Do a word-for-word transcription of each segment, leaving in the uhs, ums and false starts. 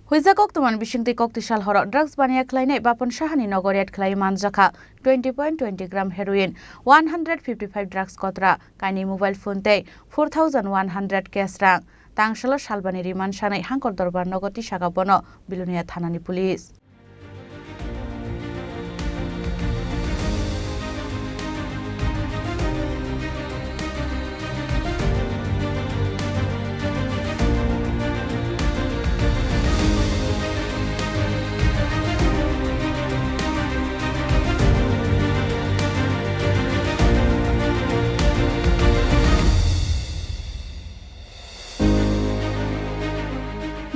Huijak koktwmani bisingtwi koktwi sal horo drugs baniya khlainai Bapon Sahani nogo raid khlai manjakha twenty point twenty gram heroin, one hundred fifty five drugs kotra, kainwi mobile phone tei four thousand one hundred cash rang. Tangsalo salbani remand sanai Hangkor Dorbar nogo tisaka bono Bilonia thanani police.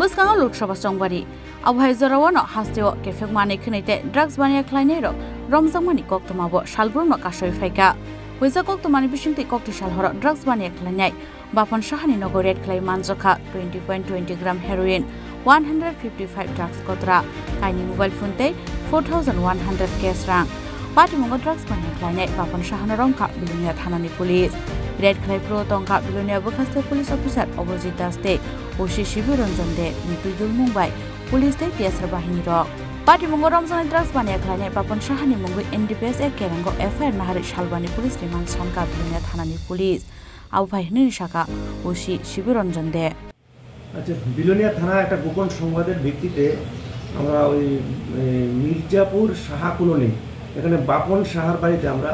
Bwskango Lok Sabha chongbari. Abohai jorao no hasteo kephek manwi khwnwi tei drugs baniya khlainairok romjakmani koktwmabo salbrumno kasoi phaikha. Huijak koktwmani bisingtwi koktwi sal horo drugs baniya khlainai Bapon Sahani nogo raid khlai manjakha twenty point twenty gram heroin, one hundred fifty five drugs kotra, kainwi mobile phone tei four thousand one hundred cash rang. Patimungo drugs baniya khlainai Bapon Sahano romkha Bilonia thanani police. Raid khlai phuru tongkha Bilonia bwkhaste police officer Obojit Das tei O C Sibi Ranjan De ni twi dulmung bai police tei T S R bahini rok. Patimungo romjaknai drugs baniya khlainai Bapon Sahani mungwi N D P S A kerango F I R naharwi salbani police remand sankha Bilonia thanani police. Abo phai hwnwi sakha O C Sibi Ranjan De. আচ্ছা, বিলোনিয়া থানা একটা গোপন সংবাদের ভিত্তিতে আমরা ওই, এ, মির্জাপুর সাহা কলোনি, এখানে বাপন সাহার বাড়িতে আমরা,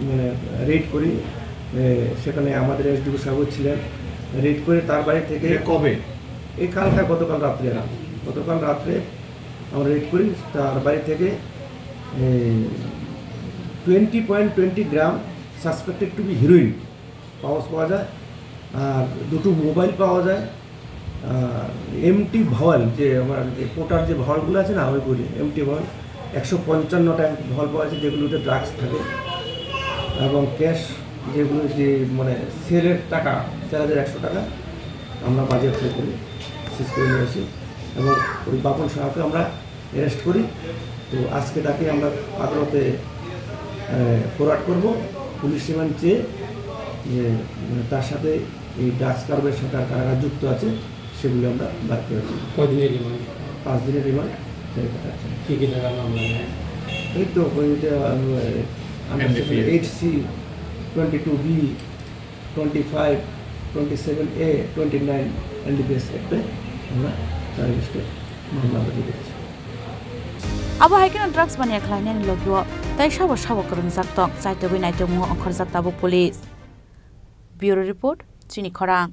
মানে, রেড করি। এ, সেখানে আমাদের এসডিপিও সাহেবও ছিলেন। রেড করে তার বাড়ি থেকে এটা কবে? এই কালকা, গতকাল রাত্রে আর কি। গতকাল রাত্রে আমরা রেড করি তার বাড়ি থেকে, এ, twenty point twenty gram suspected to be heroin পাওয়া, পাওয়া যায়, আর দুটো মোবাইল পাওয়া যায়, আর এমটি ভাওয়াল, যে আমার যে কোটার যে ভাওয়ালগুলো আছে না, ওইগুলি এমটি ভাওয়াল, একশো পঞ্চান্নটা ভাওয়াল পাওয়া গেছে, যেগুলোতে ড্রাগস থাকে, এবং ক্যাশ, যেগুলো যে মানে সেলের টাকা, চার হাজার একশো টাকা আমরা বাজেয়াপ্ত করি, সিজ করে নিয়ে আসি। এবং ওই বাপন সাহাকে আমরা অ্যারেস্ট করি। তো আজকে তাকে আমরা আদালতে, আহ, ফরওয়ার্ড করব। পুলিশ রিমান্ড চেয়ে যে, উম, তার সাথে এই ড্রাগস কারবারের সাথে আর কারা কারা যুক্ত আছে, সেগুলো আমরা বার করেছি। কয়দিনের রিমান্ড? পাঁচ দিনের রিমান্ড। কি কি ধারার মামলা? এই তো ওই যে, আহ, under section eight C, twenty two B, twenty five, twenty seven A, twenty nine NDPS অ্যাক্টে আমরা তার এগেইনস্টে মামলা রুজু করেছি। Abo hai kheno drugs baniya khlainani logio tei sabo sabo kwrwngjak tong, chaitogwi naitokmungo ongkhorjak tabuk police. Bureau report, Chini Khorang.